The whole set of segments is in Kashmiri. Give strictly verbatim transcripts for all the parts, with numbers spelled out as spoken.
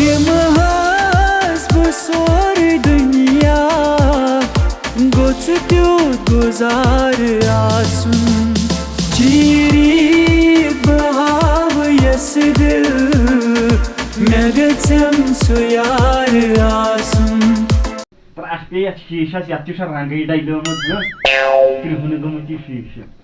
یِم حظ بہٕ سورُے دُنیا گوٚژھ تیُتھ گُزارٕ آسُن۔ چیٖری بہٕ ہاوٕ یَس دِل، مےٚ گژھن سُہ یار آسُن۔ ترٛٹھ پیٚیہِ یَتھ شیٖشَس، یَتھ تہِ چھُ رنٛگٕے ڈَلیومُت، ہہ؟ کرٛہُن گوٚمُت یہِ شیٖشہٕ۔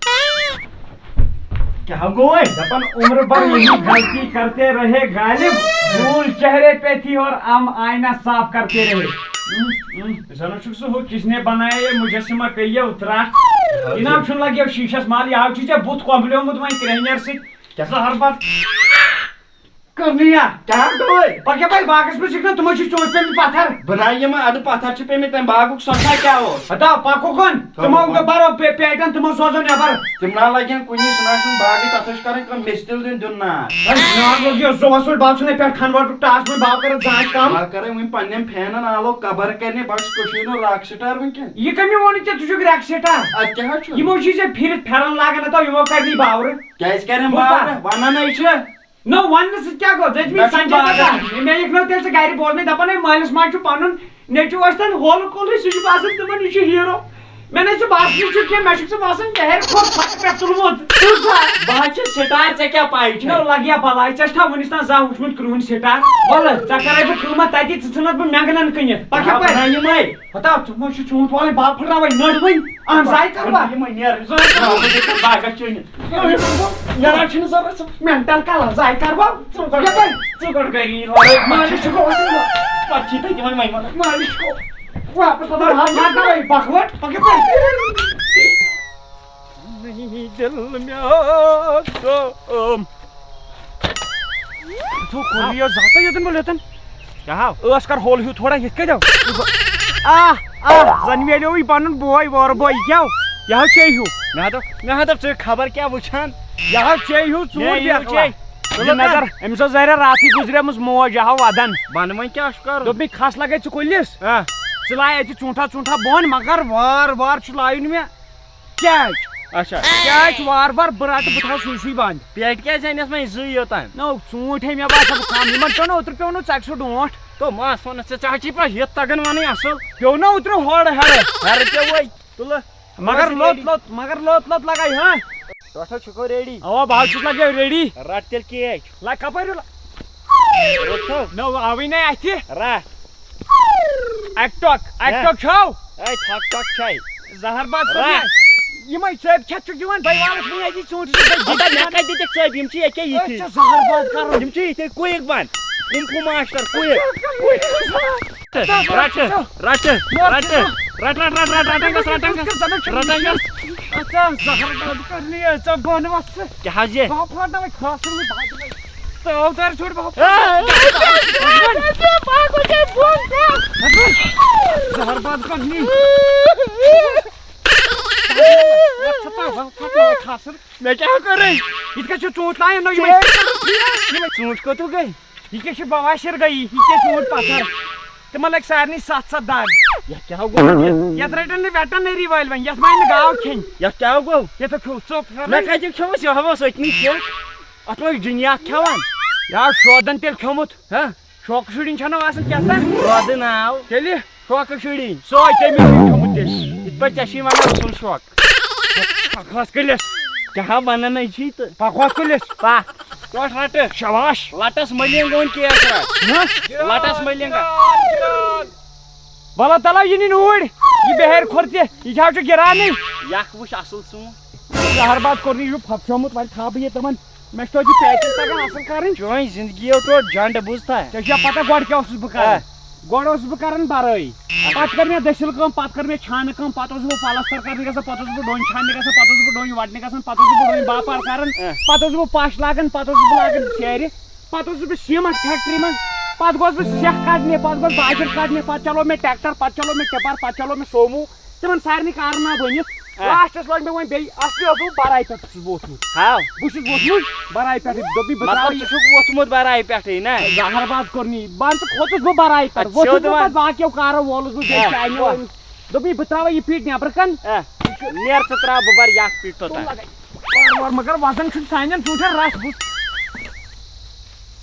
کیٛاہ گوٚو وۄنۍ؟ دَپان عمر بھر یہی غلطی کرتے رہے غالب، دھول چہرے پہ تھی اور ہم آئینہ صاف کرتے رہے۔ ہم، ہم۔ زَنہٕ چھُکھ سُہ ہُہ کس نے بنایا یہ مجسمہ پیٚیہِ یہِ ترٛٹھ۔ جناب چھُنہٕ لگہِ شیٖشَس مَل، یہِ حظ چھُ ژےٚ بُتھ کۄمبلیومُت وۄنۍ کرٛیٚہنٮ۪ر سۭتۍ۔ کیٛاہ سا ہربت؟ کٔرنٕے یا؟ کیٛاہ گوٚوے؟ پَکھ یَپٲرۍ باغَس منٛز چھِکھ نا تِمو چھِ ژوٗنٛٹھۍ پیٚمٕتۍ پَتھر۔ بہٕ نہ یِمہٕ اَدٕ پَتھر چھِ پیٚمٕتۍ تَمہِ باغُک سۄ چھا کیٛاہ اوس؟ ہتا پَکھ اُکُن۔ کَم تِمو اُکُن؟ بَرو پے-، پیٹٮ۪ن تِمو سوزو نٮ۪بر۔ تِم نہ لَگن کُنی، سُہ نہ چھُنہٕ باغٕے، تَتھ حظ چھِ کَرٕنۍ کٲم، مِستِل دیُن دیُن نار۔ ہے، نار لوٚگ یہِ زُوَس سۭتۍ بَتہٕ چھُنہٕ پٮ۪ٹھ کھنٛڈ وَٹُک ٹاس منٛز باو کَران زانٛچ کَم۔ بہٕ کَرَے وۄنۍ پنٛنٮ۪ن فینَن آلو، قبر کَرِ نے بَس کٔشیٖرِ ہُنٛد راک سٹار وٕنکٮ۪ن۔ یہِ کٔمۍ ووٚنُے ژےٚ ژٕ چھُکھ راک سٹار؟ اَدٕ کیٛاہ حظ چھُ؟ یِمو چھِ ژےٚ پھِرِتھ پھٮ۪رَن لاگان ہتا یِمو کَرِ نہٕ باورٕ۔ کیٛازِ کَرٮ۪م بوٗزتھا؟ باورٕ؟ وَنان ہے چھِ۔ نو وننہٕ سۭتۍ کیٛاہ گوٚو؟ ژےٚ چھِ مےٚ مےٚ چھُنہٕ سنجے باسان۔ دَتتا۔ مےٚ لیکھنٲو تیٚلہِ ژٕ گرِ بوزنَے، دَپان ہے مٲلِس ماجہِ چھُ پَنُن نیٚچوٗ ٲسۍ تَن ہول کُلُے، سُہ چھُ باسان تِمَن یہِ چھُ ہیٖرو۔ مےٚ نَے چھُ باسنٕے چھُ کینٛہہ، مےٚ چھُکھ ژٕ باسان مےٚ ہیٚرِ کھۄتہٕ پھَکھ پٮ۪ٹھ تُلمُت۔ بوٗزتھا؟ بہٕ حظ چھُس سٹار، ژےٚ کیٛاہ پَے چھےٚ؟ نو لَگہِ یا بَلاے، ژےٚ چھُکھا وٕنِس تام زانٛہہ وٕچھمُت کرٛہُن سٹار؟ وَلہٕ، ژےٚ کَرَے بہٕ قۭمَتھ تَتی، ژٕ ژھٕنَکھ بہٕ مٮ۪نٛگنَن کٕنِتھ۔ پَکھ نہ، یَپٲرۍ۔ بہٕ نہ یِمَے۔ ہتا، ژٕ ما چھُکھ ژوٗنٛٹھۍ والٕنۍ، بہٕ ہا پھٕٹراوَے نٔر وٕنۍ۔ اَہَن سا، یہِ کَرٕ بہٕ۔ یِمَے نیر، زٕ باغَس چٲنِتھ۔ نیران چھِنہٕ ضروٗرت ژٕ۔ مٮ۪نٹَل کَلَس زاے کَرٕ بہٕ۔ ژٕ گۄڈٕ، یَپٲرۍ۔ ژٕ گۄڈٕ گَری یہِ لَڑٲے۔ مالِش چھُ گوٚمُت۔ پَتہٕ چھی تۄہہِ دِوان وۄنۍ وَنان۔ مالِش چھُ گوٚمُت۔ واپَس وَنان، ہَتھ، ہَتھ دَوَے بَکوَٹ۔ پَکھ یَپٲرۍ۔ نہیں دِل مےٚ کٲم۔ ژٕ کوٚر یہِ زاتَے یوٚتَن بہٕ یوٚتَن۔ کیٛاہ ہاو؟ ٲس کَر ہول ہیوٗ تھوڑا یِتھ کٔنۍ ہاو۔ آ، آ، زَن میلیووٕے پَنُن بوے وورٕ بوے۔ یہِ کیٛاہ ہو؟ یہِ ہاو چے ہیوٗ۔ مےٚ ہا دوٚپ، مےٚ ہا دوٚپ، ژٕ خبر کیٛاہ وٕچھان؟ یہِ ہاو چے ہیوٗ ژوٗنٛٹھۍ مےٚ ہیوٗ بیکھلا۔ چے۔ یہِ نظر، أمِس ٲس ظٲہرہ راتھٕے گُزریمٕژ موج، یہِ ہاو وَدَن۔ وَنہٕ وۄنۍ کیٛاہ چھُ کَرُن؟ دوٚپ مےٚ کھَس لَگَے ژٕ کُلِس۔ آ۔ ژٕ لایے اَتہِ ژوٗنٛٹھا ژوٗنٛٹھا بۄن، مگر وار وار چھُ لایُن مےٚ۔ کیچ۔ اچھا۔ کیچ وار وار بہٕ رٹہٕ، بہٕ تھاوٕ سُے سُے بند۔ پیٹہِ کیازِ انٮ۪س وۄنۍ زٕے یوتام؟ نو، ژوٗنٹھۍ ہے مےٚ باسان کم، یِمن پیوٚو نہ اوترٕ پیوٚو نہٕ ژکہِ سُہ ڈونٛٹھ۔ تو مس وَنس ژےٚ، ژےٚ حظ چھُے پتہ یتھ تگان ونٕنۍ اصل۔ پیوٚو نہ اوترٕ ہورٕ ہرٕ۔ ہرٕ پیوٚوے۔ تُلہٕ۔ مگر اوس لوٚت ready۔ لوٚت، مگر لوٚت لوٚت لگے، ہاں؟ ٹۄٹھ حظ چھُکو ready۔ اوا، بہٕ حظ چھُس لگے ready۔ رٹ تیٚلہِ کیچ۔ لگ کپٲرۍ؟ روٚٹ تھو۔ نہ، آوٕے نہ اَتھِ۔ را۔ اَکہِ ٹۄکھ، اَکہِ ہہ۔ ٹۄکھ چھَو؟ اے، تھکھ ٹۄکھ چھَے۔ زہر باد را۔ کٔرمٕژ۔ یِمَے ژٲپۍ کھٮ۪تھ چھُکھ دِوان، بہٕ والَکھ وۄنۍ اَتی ژوٗنٛٹھِس سۭتۍ ہتا، مےٚ کَتہِ دِتِکھ ژٲپۍ؟ یِم چھِ ییٚکیٛاہ أسۍ یِتھی۔ چھِ زہر باد کَرُن۔ یِم چھِ یِتھے کویِک بَن۔ کُنگ فو ماسٹر، کویِک۔ رَٹہٕ، رَٹہٕ، رَٹہٕ، رَٹہٕ، رَٹہٕ، رَٹہٕ، رَٹہٕ، رَٹَن گژھ، رَٹَن گژھ، رَٹَن گژھ۔ اچھا، زہر باد کٔرنی، ژٕ بۄن وَس ژٕ۔ کیٛاہ حظ یہِ؟ بہٕ ہا پھاٹناوَے کھاسَن نہٕ بہٕ۔ تہٕ اوتار چھُ بہٕ۔ زہر باد کٔرنی۔ مےٚ کیٛاہ کٔرٕے؟ یِتھ کٔنۍ چھُ ژوٗنٛٹھۍ لایان نٔے یِمَے۔ ژوٗنٛٹھۍ کوٚتُے گٔے؟ یہِ کیٛاہ چھِ بواشِر گٔیی؟ یہِ کیٛاہ ژوٗنٛٹھۍ پَتھر؟ تِمَن لَگہِ سارنٕے سَتھ سَتھ دَگ۔ یَتھ کیٛاہ گوٚو؟ یَتھ رَٹَن نہٕ veterinary وٲلۍ وۄنۍ، یَتھ مانہِ نہٕ گاو کھیٚنۍ۔ یَتھ کیٛاہ گوٚو؟ یَتھ ہا کھیوٚو ژوٚپ۔ مےٚ کَتہِ چھُ کھیوٚمُت؟ یہِ ہا اوس أتنی کھٮ۪تھ۔ اَتھ ما ٲسۍ جِنیات کھٮ۪وان؟ یہِ ہا شودَن تیٚلہِ کھیوٚمُت۔ ہہ؟ شوقہٕ شُرِنۍ چھَنہٕ آسان کیٛاہ تام؟ شودٕ ناو۔ تیٚلہِ؟ شوقہٕ شُرِنۍ۔ سۄے تٔمِس چھُ کھیوٚمُت تیٚلہِ۔ یِتھ پٲٹھۍ ژےٚ چھُے وَنان سُل شوق۔ پَکھ وَس کُلِس۔ کیٛاہ وَنان ہے چھُے تہٕ؟ پَکھ وَس کُلِس۔ پَکھ۔ ٹۄٹھ رَٹہٕ۔ شاباش۔ لَٹَس مٔلِنٛگ اوٚن کیس رَٹھ۔ ہہ؟ لَٹَس مٔلِنٛگ۔ وَلہٕ تَلہٕ یہِ نِن اوٗرۍ۔ یہِ بیہارِ کھۄر تہِ۔ یہِ چھا چھُ گِرانی؟ یَکھ وٕچھ اَصٕل ژوٗنٛٹھ۔ زہر باد کوٚر نہٕ یہِ پھۄپھیومُت، وۄنۍ تھاو بہٕ یہِ تِمَن۔ مےٚ چھِ توتہِ یہِ packing تَگان اَصٕل کَرٕنۍ۔ چٲنۍ زِندگی یو ٹوٹھ جنٛڈ، بوٗزتھا؟ ژےٚ چھےٚ پَتہ گۄڈٕ کیٛاہ اوسُس بہٕ کَران؟ آ۔ گۄڈٕ اوسُس بہٕ کَران بَرٲے۔ اچھا۔ پَتہٕ کٔر مےٚ دٔسِل کٲم، پَتہٕ کٔر مےٚ چھانہٕ کٲم، پَتہٕ اوسُس بہٕ پَلَستَر کَرنہِ گژھان، پَتہٕ اوسُس بہٕ ڈوٗنۍ چھاننہِ گژھان، پَتہٕ اوسُس بہٕ ڈوٗنۍ وَٹنہِ گژھان، پَتہٕ اوسُس بہٕ ڈوٗنۍ باپار کَران، آ۔ پَتہٕ اوسُس بہٕ پَش لاگان، پَتہٕ اوسُس بہٕ لاگان سیرِ، پَتہٕ اوسُس بہٕ سیٖمَٹھ factory منٛز، پَتہٕ گوس بہٕ سٮ۪کھ کَڑنہِ، پَتہٕ گوس باجِر کَڑنہِ، پَتہٕ چلو مےٚ tractor، پَتہٕ چلو مےٚ tipper، پَتہٕ چلو مےٚ سومو۔ تِمن سارنٕے کارن آو بٔنِتھ۔ آ۔ لاسٹس لوگ مےٚ وۄنۍ بیٚیہِ، اصلی اوسُس بہٕ بَرایہِ پٮ۪ٹھ اوسُس بہٕ ووٚتھمُت۔ ہاو۔ بہٕ چھُس ووٚتھمُت بَرایہِ پٮ۪ٹھٕے۔ دوٚپُے بہٕ مطلب، ترٛاوٕ ژٕ چھُکھ ووٚتھمُت بَرایہِ پٮ۪ٹھٕے، نہ؟ یہِ زہر باد کوٚر نہٕ یہِ۔ بہٕ ہن ژٕ کھوٚتُس بہٕ بَرایہِ پٮ۪ٹھ۔ اَدٕ ووٚتھُس سیوٚد بہٕ وَن۔ پَتہٕ باقیو کارو وولُس بہٕ بیٚیہِ آ۔ کامہِ وۄنۍ۔ وۄنۍ۔ دوٚپُے بہٕ ترٛاوٕ یہِ پیٖٹ نٮ۪برٕ کَن۔ آ۔ نیر ژٕ ترٛاو، بہٕ بَرٕ یَتھ پیٖٹ توٚتام۔ وار وار مگر وَزن چھُنہٕ سانٮ۪ن ژوٗنٛٹھٮ۪ن رَس بُتھ۔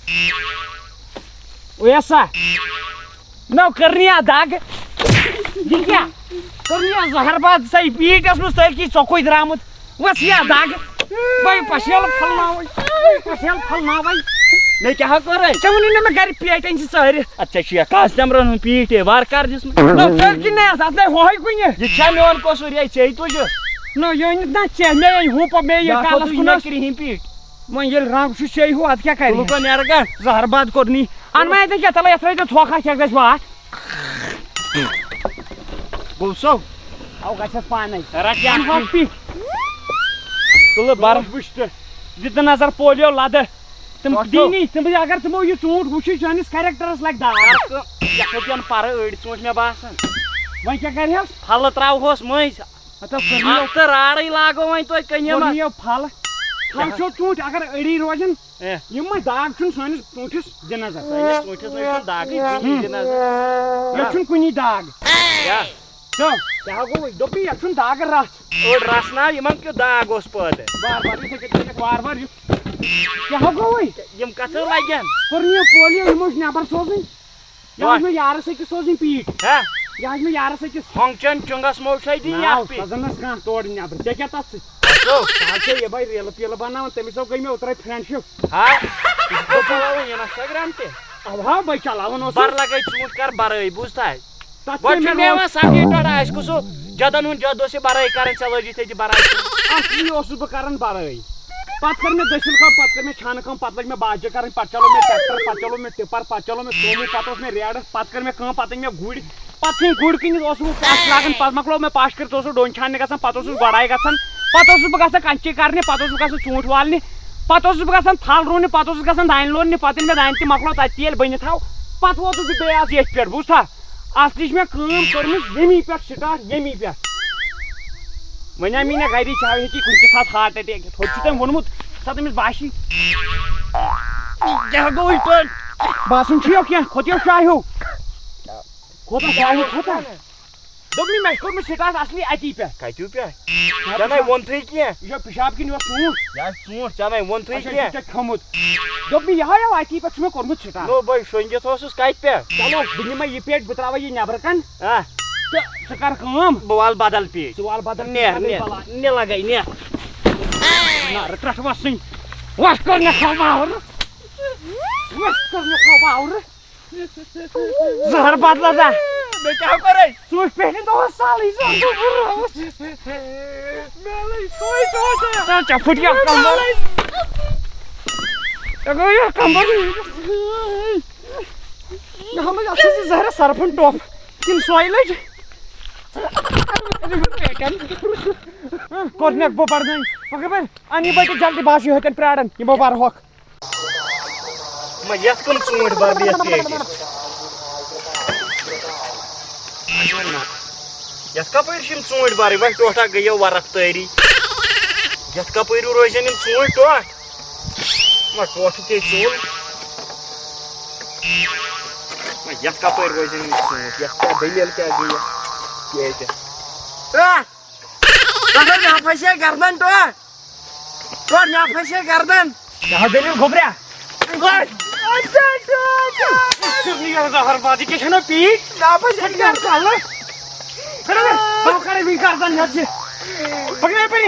اویسا، نو کٔرنی آ دگ۔ یہِ کیٛاہ؟ کٔرنی آ زہر باد سا یہِ پیٖٹۍ ٲسمٕژ تٔلۍ کی ژۄکُے درٛامُت۔ وَس یہِ آ دگ۔ بَے پَشیل پھلناوَے۔ بَے پَشیل پھلناوَے۔ مےٚ کیٛاہ کوٚرُے؟ ژےٚ ووٚنُے نہٕ مےٚ گَرِ پیٹٮ۪ن چھِ ژٲرِتھ۔ اَدٕ ژےٚ چھُ یا کاسٹمرَن ہُنٛد پیٖٹۍ ہے وارٕ کارٕ دِژمٕژ۔ نو تٔلۍ کی نہٕ اَتھ، اَتھ نَے ہوہَے کُنہِ۔ یہِ چھا میون قصوٗر؟ یے ژےٚ تُجہِ۔ نو یہِ أنِتھ نہ ژےٚ، مےٚ أنۍ ہُہ پَ-، مےٚ یہِ بیٛاکھ کالَس اوسُے کُن مےٚ ٲس۔ کرٛہِنۍ پیٖٹۍ۔ وۄنۍ ییٚلہِ رنٛگ چھُ شیٚیہِ ہُہ، اَدٕ کیٛاہ کَرِ؟ تُلُکھ وۄنۍ نیرٕ گا؟ زہر باد کوٚرنی۔ اَنہٕ وۄنۍ اَتٮ۪ن کیٛاہ تَلہٕ، یَتھ ترٛٲیزیو تھوکھا، کھٮ۪کھ گژھِ واٹھ۔ گوٚو سو؟ اَو گژھٮ۪س پانَے۔ رَٹ یہِ اَنہٕ اَکھ ہۄکھ پی۔ تُلہٕ بَر۔ وٕچھ تہٕ۔ دِ تہٕ نظر پولیو لَدٕ۔ تِم کۄس دیٖنی، تِم اگر تِمو یہِ ژوٗنٛٹھ وٕچھِ، چٲنِس کیریکٹرَس لَگہِ داغ۔ کَر کٲم، یَتھ ہیوٚت یَن پَرٕ أڑۍ ژوٗنٛٹھۍ مےٚ باسان۔ وۄنۍ کیٛاہ کَرِہَس؟ پھَلہٕ ترٛاوہوس مٔنٛزۍ۔ مطلب، کوٚرنِیو، اَتھ تہٕ راڑٕے لاگو وۄنۍ توتہِ کٔنۍ یَما۔ کوٚرنِیو پھل۔ پھل چھو ژوٗنٛٹھۍ، اگر أڑی روزن، اے۔ یِم ما داغ چھُنہٕ سٲنِس ژوٗنٛٹھِس دِنَس اَسہِ۔ سٲنِس ژوٗنٛٹھِس نَے چھُنہٕ داغٕے کُنی ہُم۔ دِنَس۔ یَتھ چھُنہٕ کُنی داغ۔ کیٛاہ؟ تہٕ کیٛاہ گوٚو؟ دوٚپُے، یَتھ چھُنہٕ داغ رَژھ۔ أڑ رَژھ نا، یِمَن کیُتھ داغ اوس پٲدٕ۔ بار بار، یِتھَے کٔنۍ تھٲیزٮ۪کھ وار وار یُتھ۔ کیٛاہ گوٚوُے؟ یِم کَتھ لَگن؟ کوٚرنِیو پولیو، یِم ٲسۍ نٮ۪بر سوزٕنۍ۔ یہِ حظ وۄنۍ۔ مےٚ یارَس أکِس سوزٕنۍ پیٖٹۍ۔ ہا؟ یہِ حظ مےٚ یارَس أکِس۔ ہۄنٛگ چٮ۪ن چُنٛگَس مو چھے دِنۍ ناو اَکھ پیٖٹۍ۔ سَزَنَس کانٛہہ تورٕ نٮ۪بر۔ ژےٚ کیٛاہ تَتھ سۭتۍ؟ اَدٕ سا یہِ بَے ریٖلہٕ پیٖلہٕ بَناوان، تٔمِس سۭتۍ گٔے مےٚ اوترَے friendship۔ ہا؟ یہِ چھُ پَتہٕ چلاوان Instagram تہِ؟ اَوا، بَے چلاوان اوسُس۔ بَر لَگَے ژوٗنٛٹھۍ کَر بَرٲے، بوٗزتھا؟ تَتھ گۄڈٕ کیٛاہ چھُ مےٚ مےٚ یِوان سَمجھے ٹۄٹھ آسہِ کُسُ جَدَن ہُنٛد جَد اوس یہِ بَرٲے کَران، ژےٚ لٲجِتھ ییٚتہِ بَرٲے۔ اَصلی اوسُس بہٕ کَران بَرٲے۔ پتہٕ کٔر مےٚ دٔسِل کٲم، پتہٕ کٔر مےٚ چھانہٕ کٲم، پتہٕ لٔج مےٚ باجہِ کرٕنۍ، پتہٕ چلو مےٚ tractor، پتہٕ چلو مےٚ tipper، پتہٕ چلو مےٚ سومو، پتہٕ اوس مےٚ ریڈٕ، پتہٕ کٔر مےٚ کٲم، پتہٕ أنۍ مےٚ گُرۍ، پتہٕ ژھٕنۍ گُرۍ کٕنِتھ، اوسُس بہٕ پونٛسہٕ لاگان، پتہٕ مۄکلوو مےٚ پش کٔرِتھ، اوسُس ڈوٗنۍ چھاننہِ گژھان، پتہٕ اوسُس گۄڈاے گژھان، پتہٕ اوسُس بہٕ گژھان کنچی کرنہِ، پتہٕ اوسُس بہٕ گژھان ژوٗنٛٹھۍ والنہِ، پتہٕ اوسُس بہٕ گژھان تھل رُونہِ، پتہٕ اوسُس گژھان دانہِ لوننہِ، پتہٕ ییٚلہِ مےٚ دانہِ تہِ مۄکلوو تتہِ تہِ ییٚلہِ بٔنِتھ آو، پتہٕ ووتُس بہٕ بیٚیہِ آز ییٚتھۍ پٮ۪ٹھ، بوٗزتھا؟ اصلی چھِ مےٚ کٲم کٔرمٕژ ییٚمی پٮ۪ٹھ start، ییٚمی پٮ۪ٹھ۔ وۄنۍ آو مےٚ گرِچ ہاو ہیٚکہِ کُنہِ تہِ ساتہٕ heart attack یِتھ۔ ہُتہِ چھُ تٔمۍ ووٚنمُت، سا تٔمِس باسی۔ کیٛاہ گوٚو یِتھ پٲٹھۍ؟ باسان چھُ یو کینٛہہ، کھوٚت یو شاہیو۔ کھوٚتا شاہیو کھوٚتا؟ دوٚپمَے مےٚ چھُ کوٚرمُت start اصلی اَتی پٮ۪ٹھ۔ کَتیُو پٮ۪ٹھ؟ ژےٚ نَے ووٚنتھٕے کینٛہہ۔ یہِ چھُ پِشاب کِنۍ یوت ژوٗنٛٹھ۔ یہِ آسہِ ژوٗنٛٹھ، ژےٚ نَے ووٚنتھٕے اچھا، یہِ کینٛہہ۔ چھُ ژےٚ کھیوٚمُت۔ دوٚپمَے یِہوٚے یو اَتی پٮ۪ٹھ چھُ مےٚ کوٚرمُت start۔ نو بھائی، شۄنٛگِتھ اوسُس کَتہِ پٮ۪ٹھ؟ چلو، بہٕ نِمَے یہِ پیٹہِ، بہٕ ترٛاوَے یہِ نٮ۪برٕ کَن۔ آ۔ تہٕ ژٕ کر کٲم۔ بہٕ والہٕ بدل پیٖٹۍ۔ ژٕ وال بدل نیر، پیٖٹۍ، نیر، بدل۔ نیر لگے، نیر۔ نار ترٹھ وسٕنۍ۔ وَس کر مےٚ کھا باورٕ۔ وَس کر مےٚ کھا باورٕ۔ زہر بدل دا۔ مےٚ کیٛاہ کوٚرُے؟ ژٕ وٕچھ پٮ۪ٹھٕ دۄہس سالٕے زٕ دۄہ برونٛہہ۔ مےٚ لٔج سۄے ٹوٹھ۔ ژےٚ، ژےٚ پھٕٹیو کمبر۔ مےٚ لٔج۔ ژےٚ گوٚو یہِ کمبر۔ مےٚ ہا لٔج اَتھ سۭتۍ زہرس سرپھن ٹوپھ۔ کِنہٕ سۄے لٔج؟ کوٚر مےٚ بہٕ پَرنٲوِتھ۔ مگر وۄنۍ اَن یہِ بٔٹِتھ جلدی، بہٕ آسہٕ یِہوٚے تَن پرٛاران، یہِ بہٕ بَرٕ ہۄکھ۔ وۄنۍ یَتھ کٕم ژوٗنٛٹھۍ بَرٕ بہٕ یَتھ پیٹہِ؟ یَتھ کَپٲرۍ چھِ یِم ژوٗنٛٹھۍ بَرٕنۍ؟ وۄنۍ ٹوٹھا گٔیو وَرَق تٲری۔ یَتھ کَپٲرۍ روزن یِم ژوٗنٛٹھۍ ٹوٹھ؟ وۄنۍ ٹوٹھٕ تے ژوٗل۔ وۄنۍ یَتھ کَپٲرۍ روزن یِم ژوٗنٛٹھۍ؟ یَتھ کیٛاہ دٔلیٖل کیٛاہ گٔے یَتھ پیٹہِ؟ آ! ٹوٹھ مےٚ پھسے گردن ٹوٹھ۔ ٹوٹھ مےٚ پھسے گردن۔ کیٛاہ دٔلیٖل گوٚبریا؟ وَے۔ اچھا، اچھا، اچھا۔ یہِ زہر باد، یہِ کیٛاہ چھَنہ پیٖٹۍ؟ مےٚ پھسے گردن۔ بہٕ کَرٕ وٕنۍ گردن ہٮ۪تھ یہِ۔ پَکناو یَپٲری۔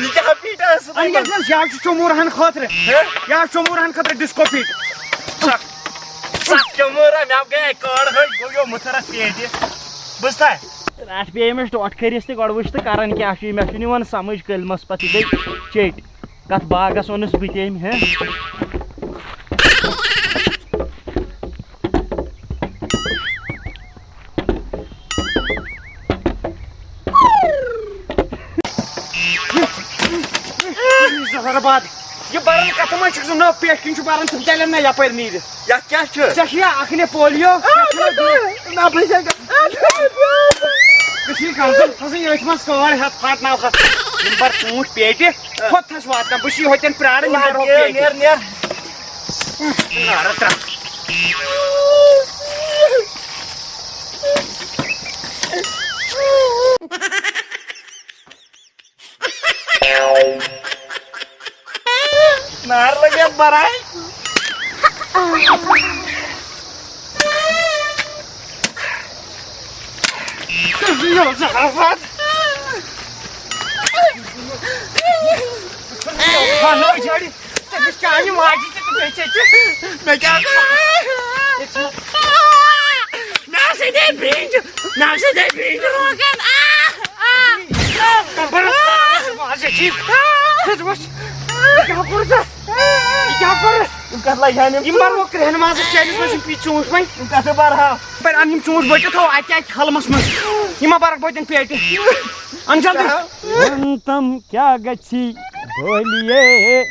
یہِ کیٛاہ پیٖٹۍ ٲس؟ اَنہِ گژھِ نہ حظ، یہِ حظ چھُ چوموٗرہَن خٲطرٕ۔ ہہ؟ یہِ حظ چھُ چوموٗرہَن خٲطرٕ disco پیٖٹۍ۔ سَکھ۔ سَکھ چوموٗرہ، مےٚ گٔے کٲڑ ہٕج، گوٚو یو مُتھرَس پیٹہِ۔ بوٗزتھا؟ رَٹھ پیٚیہِ أمِس ٹوٹھ کھٔرِس تہِ گۄڈٕ وٕچھ تہٕ کَران کیٛاہ چھُ یہِ، مےٚ چھُنہٕ یِوان سَمٕجھ کٔلمَس پَتہٕ یہِ گٔے چیٚٹۍ۔ کَتھ باغَس اوٚنُس بہٕ تہِ أمۍ، ہہ؟ زہر باد۔ یہِ بران کتھ منٛز چھُکھ ژٕ؟ نٔو پیٹھ کِنۍ چھُ بران، ژٕ تیٚلہِ نہ یپٲرۍ نیٖرِتھ۔ یتھ کیٛاہ چھُ؟ ژےٚ چھُیا اکھ نے پولیو؟ آ، مےٚ چھُ نہ بیٚیہِ۔ نہ، بہٕ چھَس گژھان۔ کٔشیٖرِ کم سے کم تھاو ژٕ ییٚتھۍ منٛز کٲڑۍ ہتھ پھٹناو ہتھ۔ یِم بر ژوٗنٛٹھۍ پیٹہِ، آ۔ کوٚت تھَس واتناو؟ بہٕ چھُس یہِ ہوٚتٮ۪ن پرٛاران، یِم بر ہُہ نیر، پیٹہِ۔ نیر، نیر۔ نارٕ ترٛاو۔ نار لگے برائے۔ زہر باد۔ خانو جاڑی، تٔمِس چانہِ ماجہِ تہِ تہٕ بیٚیہِ ژےٚ تہِ۔ مےٚ کیٛاہ کوٚر؟ مےٚ ہسا دے برٛنٛج، مےٚ ہسا دے برٛنٛج۔ روغن، آ، آ، آ۔ کمبر، آ۔ ماجہِ ٹھیٖک۔ ژٕ وٕچھ، یہِ کیٛاہ کوٚر ژےٚ؟ یہِ کیٛاہ کوٚر؟ یِم کَتھ لَگہِ ہَن یِم؟ یِم بَرو کرٛٮ۪ہن مازَس چانہِ منٛز یِم پی ژوٗنٛٹھۍ وۄنۍ۔ یِم کَتھ بَرٕ ہا؟ پَر اَن یِم ژوٗنٛٹھۍ بٔٹِتھ تھاو اَتہِ اَتہِ ہَلمَس منٛز۔ یِم ما بَرَکھ بٔٹٮ۪ن پیٹہِ؟ اَن جلدی۔ وَن تَم کیٛاہ گژھی بٲلیے،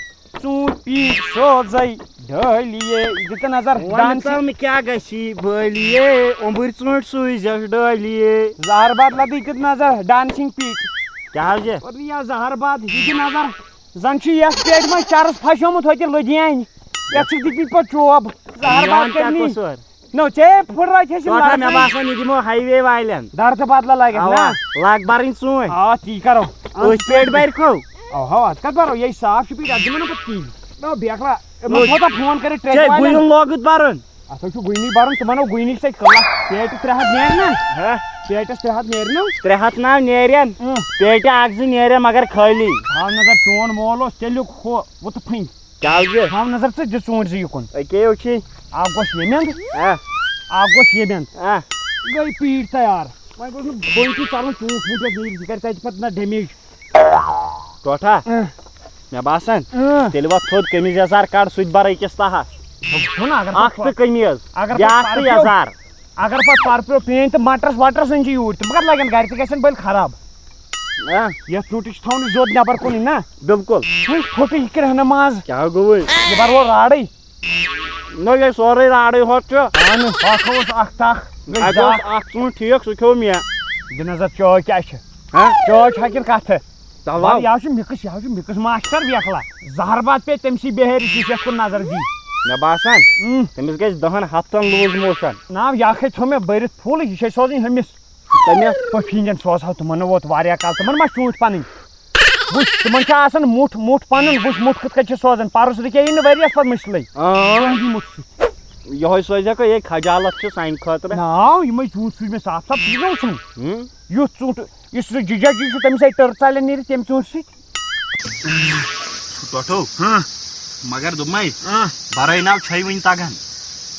ژوٗنٛٹھۍ پیٖٹۍ سوزَے ڈٲلیے۔ دِتہٕ نظر وَن ڈانسِنٛگ۔ تَم کیٛاہ گژھی بٲلیے، اوٚمبٕرۍ ژوٗنٛٹھۍ سوٗزٮ۪س ڈٲلیے۔ زہر باد لَدٕے دیُت نظر ڈانسِنٛگ پیٖٹۍ۔ کیٛاہ حظ یہِ؟ اور یہِ زہر باد یہِ دِ نظر۔ زن چھُ یتھ پیٹہِ منٛز چرس پھسیومُت ہوٚتہِ لُدھیانہِ۔ یتھ چھِ دِتمٕتۍ پتہٕ چوب۔ زہر باد میون کیٛاہ کرنی۔ قصوٗر؟ نو، ژےٚ پھُٹرٲے چھِ یِم ٹوٹھا، مےٚ گردن۔ باسان، یہِ دِمو ہاے وے والٮ۪ن۔ دردٕ بدلہٕ لگکھ اوا، نا؟ لگ برٕنۍ ژوٗنٛٹھۍ۔ آ، تی کرو۔ أتھۍ پیٹہِ برِ کھو۔ اوہو، اتھ کتھ برو؟ یہِ صاف چھُ پیٖٹۍ، اتھ دِمو نہ پتہٕ کِہیٖنۍ۔ نو، بیکلا، یِمن نو، کوتاہ فون کٔرِتھ ژےٚ ٹرٛیک والٮ۪ن؟ گُلٮ۪ن لوگُت برُن۔ اتھ حظ چھُ گُہنی برُن، تِمن آو گُہنی سۭتۍ کٕلَس۔ پیٹہِ ترٛےٚ ہتھ نیرِ نا؟ ہہ؟ پیٹس ترٛےٚ ہتھ نیرِ نو؟ ترٛےٚ ہتھ ناو نیرن، اۭں۔ پیٹہِ اکھ زٕ نیرن، مگر خٲلی۔ تھاو نظر، چون مول اوس تیٚلیُک ہُہ وُتہٕ پھٕنۍ۔ کیٛاہ حظ یہِ؟ تھاو نظر ژٕ دِ ژوٗنٛٹھۍ زٕ یُکُن۔ أکے یو چھِ۔ اکھ گوٚژھ ییٚمہِ اندٕ، ہہ؟ اکھ گوٚژھ ییٚمہِ اندٕ۔ ہہ؟ گٔے پیٖٹۍ تیار۔ وۄنۍ گوٚژھ نہٕ بٔلۍ تہِ ژلُن ژوٗنٛٹھ ووٗنٛٹھ یتھ نیٖرِتھ، یہِ کرِ تتہِ پتہٕ نہ ڈیمیج۔ ٹوٹھا، اۭں۔ مےٚ باسان، اۭں۔ تیٚلہِ وۄتھ تھوٚد قمیٖض یزار کڑ، سُہ تہِ بَرَے أکِس تَہَس۔ وَنہ، اگر اَکھ پَتہٕ تہٕ قمیٖض، اگر پَتہٕ بیٛاکھ تہٕ پَرٕ پیوٚو، یَزار۔ اگر پَتہٕ پَرٕ پیوٚو پیٚنۍ تہٕ مَٹرَس وَٹرَس أنۍ زِ یوٗرۍ، تِم کَتھ لَگَن گَرِ، تہِ گژھن بٔلۍ خراب۔ آ۔ یَتھ ژوٗنٛٹھِس چھِ تھاوُن یہِ زوٚد نٮ۪بَر کُنُے نا۔ بِلکُل۔ وۄنۍ پھوٚٹُے یہِ کرٛہنہٕ ماز۔ کیٛاہ گوٚوُے؟ یہِ بَرو راڑٕے۔ نہ، یہِ سورُے راڑٕے ہوت چھُ۔ اَہَن، اَکھ اوس اَکھ تَکھ، گٔے اَتہِ اوس زٕ۔ اَکھ ژوٗنٛٹھ ٹھیٖک، سُہ کھیوٚو مےٚ۔ دِ نظر، چٲے کیٛاہ چھِ؟ ہہ؟ چٲے چھا کِنہٕ کَتھٕ؟ چلاو۔ وَلہٕ، یہِ حظ چھُ مِکٕس، یہِ حظ چھُ مِکٕس ماسٹر بیکھلا۔ زہر باد پیٚیہِ تٔمۍ سٕے بِہٲرِس نِش یَتھ کُن نظر دی۔ مےٚ باسان، اۭں۔ تٔمِس گژھِ دَہَن ہفتَن لوٗز موشَن۔ نہ، یہِ اَکھ ہے تھوٚو مےٚ بٔرِتھ فُل، یہِ چھِ أسۍ سوزٕنۍ ہُمِس۔ تٔمِس؟ پٔفیٖنجَن سوزہاو تِمَن نہٕ ووت واریاہ کال، تِمَن ما چھُ ژوٗنٛٹھۍ پَنٕنۍ؟ وٕچھ، تِمَن چھِ آسان مُٹھ، مُٹھ پَنُن، وٕچھ مُٹھ کِتھ کٔنۍ چھِ سوزان۔ پَرُس رُکے یہِ نہٕ ؤریَس پَتہٕ مُشکِلٕے۔ اۭں۔ کٕہٕنۍ مُٹھ سۭتۍ۔ یِہوٚے سوزیکھ یہِ خجالت چھِ سانہِ خٲطرٕ۔ ناو، یِمَے ژوٗنٛٹھۍ سوٗزۍ مےٚ صاف صاف، ژٕ نہ وٕچھُن۔ ہُم؟ یُتھ ژوٗنٛٹھ یُس سُہ جِجا جی چھُ، تٔمِس آیہِ ٹٔر ژالٮ۪ن نیٖرِتھ تَمہِ ژوٗنٛٹھۍ سۭتۍ۔ ٹۄٹھو۔ ہاں۔ مگر دوٚپمَے، ہاں۔ بَرٲے ناو چھَے وٕنہِ تَگان۔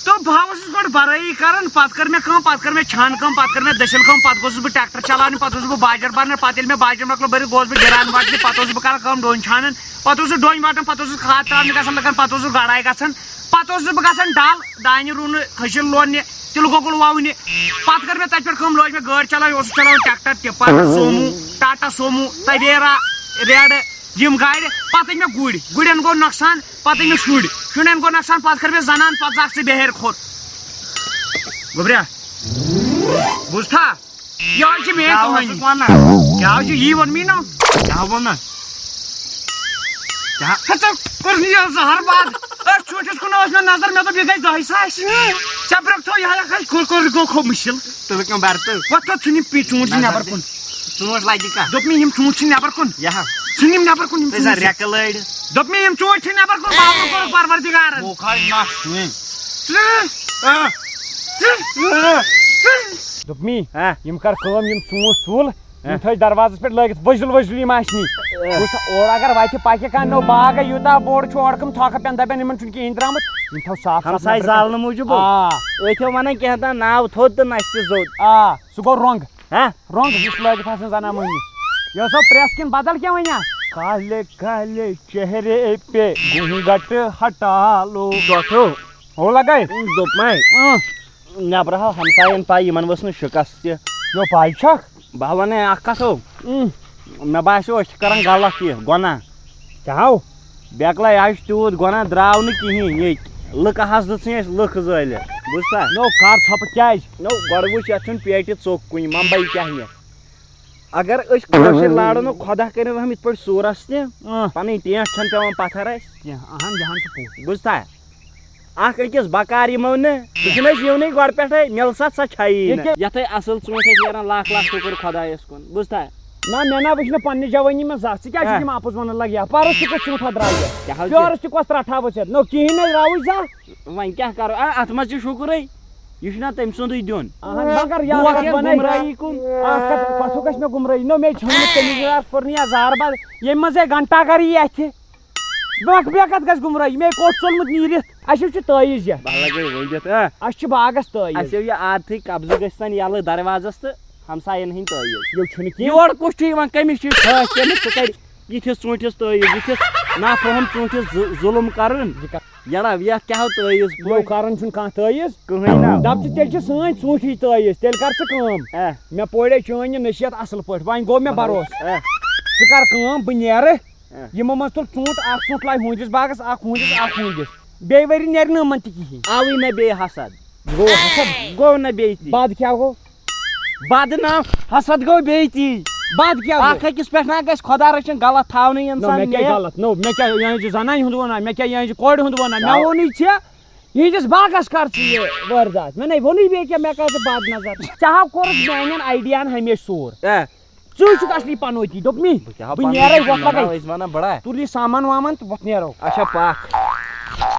تہٕ بہٕ ہا اوسُس گۄڈٕ بَرٲیی کَران، پَتہٕ کٔر مےٚ کٲم، پَتہٕ کٔر مےٚ چھانہٕ کٲم، پَتہٕ کٔر مےٚ دٔسِل کٲم، پَتہٕ گوٚژھُس بہٕ ٹرٛیکٹَر چلاونہِ، پَتہٕ اوسُس بہٕ باجَر بَرنہِ، پَتہٕ ییٚلہِ مےٚ باجَر مۄکلو بٔرِتھ، گوس بہٕ گِران وَٹنہِ، پَتہٕ اوسُس بہٕ کَران کٲم ڈوٗنۍ چھانَن، پَتہٕ اوسُس ڈوٗنۍ وَٹان، پَتہٕ اوسُس کھاد ترٛاونہِ گژھان لُکَن، پَتہٕ اوسُس گَڑاے گژھان، پَتہٕ اوسُس بہٕ گژھان ڈَل دانہِ رُونہٕ، کھٔجِر لوننہِ، تِلہٕ گۄگُل وَونہِ۔ پَتہٕ کٔر مےٚ تَتہِ پٮ۪ٹھ کٲم، لٲج مےٚ گٲڑۍ چلاوٕنۍ، اوسُس چلاوان ٹرٛیکٹر، ٹِپر، سومو، ٹاٹا سومو، تویرا، ریڈٕ، یِم گاڑِ۔ پَتہٕ أنۍ مےٚ گُرۍ، گُرٮ۪ن گوٚو نۄقصان، پَتہٕ أنۍ مےٚ شُرۍ، شُرٮ۪ن گوٚو نۄقصان، پَتہٕ کٔر مےٚ زَنان، پَتہٕ زاکھ ژٕ بِہٲرۍ کھوٚت۔ گوٚبریا، بوٗزتھا؟ یہِ حظ چھِ میٛٲنۍ کیٛاہ کہانی۔ اوسُکھ وَنان؟ کیٛاہ حظ چھُ یی ووٚنمُے نہ؟ کیٛاہ ووٚنُن؟ کیٛاہ؟ ہَتہٕ کوٚر نہٕ یہِ زہر باد۔ أتھۍ ژوٗنٛٹھِس کُن ٲس مےٚ نظر، مےٚ دوٚپ، یہِ گژھِ دَہہِ ساسہِ۔ ژےٚ برٛکھ تھوٚو یِہوٚے اَکھ، کوٚر، کوٚر، گوٚو کھوٚو مُشِل۔ تُلہٕ کٲم بَر تہٕ۔ وۄتھ تھوٚد ژھٕنِم پی-، ژوٗنٛٹھۍ نظر نٮ۪بَر دِ۔ کُن۔ ژوٗنٛٹھۍ لَگہِ کَتھ؟ دوٚپ مےٚ، یِم ژوٗنٛٹھۍ چھِ نٮ۪بَر کُن۔ یہِ ہا۔ ژھٕنِم نٮ۪بَر کُن یِم ژٕ زَن ژوٗنٛٹھۍ۔ رٮ۪کہٕ لٲڑۍ۔ دوٚپ مےٚ، یِم ژوٗنٛٹھۍ چھِ نٮ۪بَر کُن، بابر کوٚرُکھ پَروَردِگارَن۔ بوکھال نَس وٕنۍ۔ ژٕ۔ آ۔ ژٕ۔ آ۔ ژٕ۔ دوٚپمی، ہا؟ یِم کر کٲم، یِم ژوٗنٛٹھۍ تُل، یِم ہا؟ تھٲے دروازس پٮ۪ٹھ لٲگِتھ، ؤزِل ؤزِل یِم آسہِ نی۔ ہا؟ وٕچھ، اورٕ اگر وتہِ پکہِ کانٛہہ نٔو باغ، یوٗتاہ بوٚڑ چھُ اورٕ کٕم تھۄکہٕ پٮ۪ن، دپن یِمن چھُنہٕ کِہیٖنۍ درٛامُت، یِم تھاو صاف صاف ہمساے نظرِ پٮ۪ٹھ۔ زالنہٕ موٗجوٗب۔ آ۔ أتھۍ ہو ونان کینٛہہ تام ناو تھوٚد تہٕ نستہِ زوٚد۔ آ، سُہ گوٚو رۄنٛگ۔ ہا؟ رۄنٛگ یُس لٲگِتھ آسان زنان مٔہنِوِس۔ یہِ اوسا پرٛٮ۪س کِنہٕ بدل کینٛہہ وَنہِ اَتھ؟ کالے کالے چہرے پہ گھونگھٹ ہٹا لو۔ ٹۄٹھو۔ ہو لگے؟ دوٚپمَے۔ اۭں۔ نٮ۪برٕ ہاو ہمساین پاے، یِمن ؤژھ نہٕ شِکس تہِ۔ یو پاے چھکھ؟ بہٕ ہا ونے اکھ کتھ ہو۔ اۭں۔ مےٚ باسیو أسۍ چھِ کران غلط یہِ گۄناہ۔ کیٛاہ ہو؟ بیکلا، یہِ حظ چھُ تیوٗت گۄناہ، درٛاو نہٕ کِہیٖنۍ ییٚتہِ۔ لُکہٕ حظ دِژٕے اَسہِ لُکھ زٲلِتھ۔ بوٗزتھا؟ نو کر ژھۄپہٕ کیٛازِ؟ نو گۄڈٕ وٕچھ، یتھ چھُنہٕ پیٹہِ ژوٚک کُنہِ، ممبئی کیٛاہ نِتھ؟ اگر أسۍ کٲشِر لارو نہٕ خۄدا کٔرِنۍ رحم یِتھ پٲٹھۍ سوٗرس تہِ، اۭں۔ پنٕنۍ ٹینٛٹھ چھَنہٕ پٮ۪وان پتھر اَسہِ۔ کینٛہہ، اہن، یہِ ہن چھُ پوٚز۔ بوٗزتھا؟ اکھ أکِس بکار یِمو نہٕ۔ ژٕ چھُنہٕ أسۍ یِونٕے گۄڈٕ پٮ۪ٹھَے، مِلسا سۄ چھَیی نہٕ۔ ییٚکیٛاہ یَتھَے اَصٕل ژوٗنٛٹھۍ ٲسۍ نیران، لاکھ لاکھ شُکُر خۄدایَس کُن۔ بوٗزتھا؟ نہ، مےٚ نہ وٕچھ نہٕ پنٛنہِ جوٲنی منٛز زانٛہہ۔ ژٕ کیٛازِ چھُکھ ہہ۔ یِم اَپُز وَنان لگہِ؟ پَرُس تہِ کُس ژوٗنٛٹھا درٛاو یَتھ؟ کیٛاہ حظ چھِ؟ پیورُس تہِ کۄس ترٛٹھا ؤژھ یَتھ؟ نو کِہیٖنۍ نَے درٛاوُے زانٛہہ۔ وۄنۍ کیٛاہ کَرو؟ آ، اَتھ منٛز چھِ شُکرٕے۔ یہِ چھُنہ تٔمۍ سُنٛدُے دیُن۔ اہن، مگر یہِ بہٕ اکھ وَتھ کتھ یَتھ وَنے۔ گُمرٲہی کُن۔ اکھ کتھ، کتھُک گژھِ مےٚ گُمرٲہی۔ نو، مےٚ ژھیوٚن نہٕ تٔمِس یار کوٚر نہٕ یَتھ زارٕ بار، ییٚمہِ منٛز ہے گھنٹہ گر یی اَتھِ۔ بہٕ، مےٚ کتھ گژھِ گُمرٲہی؟ مےٚ کوٚٹ ژوٚلمُت نیٖرِتھ۔ اَسہِ چھُ تٲیٖز یَتھ۔ بہٕ لگے ؤنِتھ، اہ۔ اَسہِ چھُ باغس تٲیٖز۔ اَسہِ یہِ عادتھٕے قبضہٕ گژھِ تَن یَلہٕ دروازس تہٕ ہمساین ہٕنٛدۍ تٲیٖز۔ یہِ چھُنہٕ کینٛہہ۔ یور کُس چھُ یِوان؟ کٔمِس چھُ یہِ خٲص؟ کٔمِس ژٕ کَرِ یِتھِس ژوٗنٛٹھِس تٲیٖز، یِتھِس نافرہم ژوٗنٛٹھِس ظُ-، ظُلُم کرُن؟ یہِ کَتھ یَڑا، یَتھ کیٛاہ ہو تٲیٖز؟ یہِ کران چھُنہٕ کانٛہہ تٲیٖز۔ کٕہٕنۍ نہ۔ دَپ ژٕ، تیٚلہِ چھِ سٲنۍ ژوٗنٛٹھِچ تٲیٖز، تیٚلہِ کر ژٕ کٲم۔ اہ۔ مےٚ پورے چٲنۍ یہِ نصیحت اَصٕل پٲٹھۍ، وۄنۍ گوٚو مےٚ بَروسہٕ۔ اہ۔ ژٕ کر کٲم، بہٕ نیرٕ۔ اہ۔ یِمو منٛز تُل ژوٗنٛٹھ اَکھ ژوٗنٛٹھ لایہِ ہُہٕنٛدِس باغس، اَکھ ہُہٕنٛدِس، اَکھ ہُہٕنٛدِس۔ بیٚیہِ ؤری نیرِ نہٕ یِمن تہِ کِہیٖنۍ۔ آوٕے نہ بیٚیہِ حسد۔ گوٚو حسد؟ گوٚو نہ بیٚیہِ تی۔ بَد کیٛاہ گوٚو؟ حسد گوٚو بیٚیہِ تی۔ بَد کیٛاہ گوٚو؟ اَکھ أکِس پٮ۪ٹھ نہ گژھِ خۄدا رٔچھِنۍ غلط تھاونہٕ نہ، اِنسان مےٚ کیٛاہ نیرِ۔ غلط؟ نو، مےٚ کیٛاہ یِہٕنٛزِ زنانہِ ہُنٛد ووٚنا؟ مےٚ کیٛاہ یِہٕنٛزِ کورِ ہُنٛد ووٚنا؟ مےٚ تَو- ووٚنُے ژےٚ۔ یِہِنٛدِس باغس کر ژٕ یہِ وٲرۍدات؟ مےٚ نے ووٚنُے بیٚیہِ کیٛاہ، مےٚ کر ژٕ بد نظر۔ ژےٚ ہا کوٚرُتھ میٛانٮ۪ن آیڈیاہن ہمیشہِ سوٗر۔ اے۔ ژٕ چھُکھ اصلی پنوتی، دوٚپ مےٚ۔ بہٕ کیٛاہ ہا بہٕ پنوتی نیرے، چھُس وۄتھ ونان، لگے۔ أسۍ ونان بڑا۔ تُل یہِ سامان وامان تہٕ وۄتھ نیرو۔ اچھا پکھ۔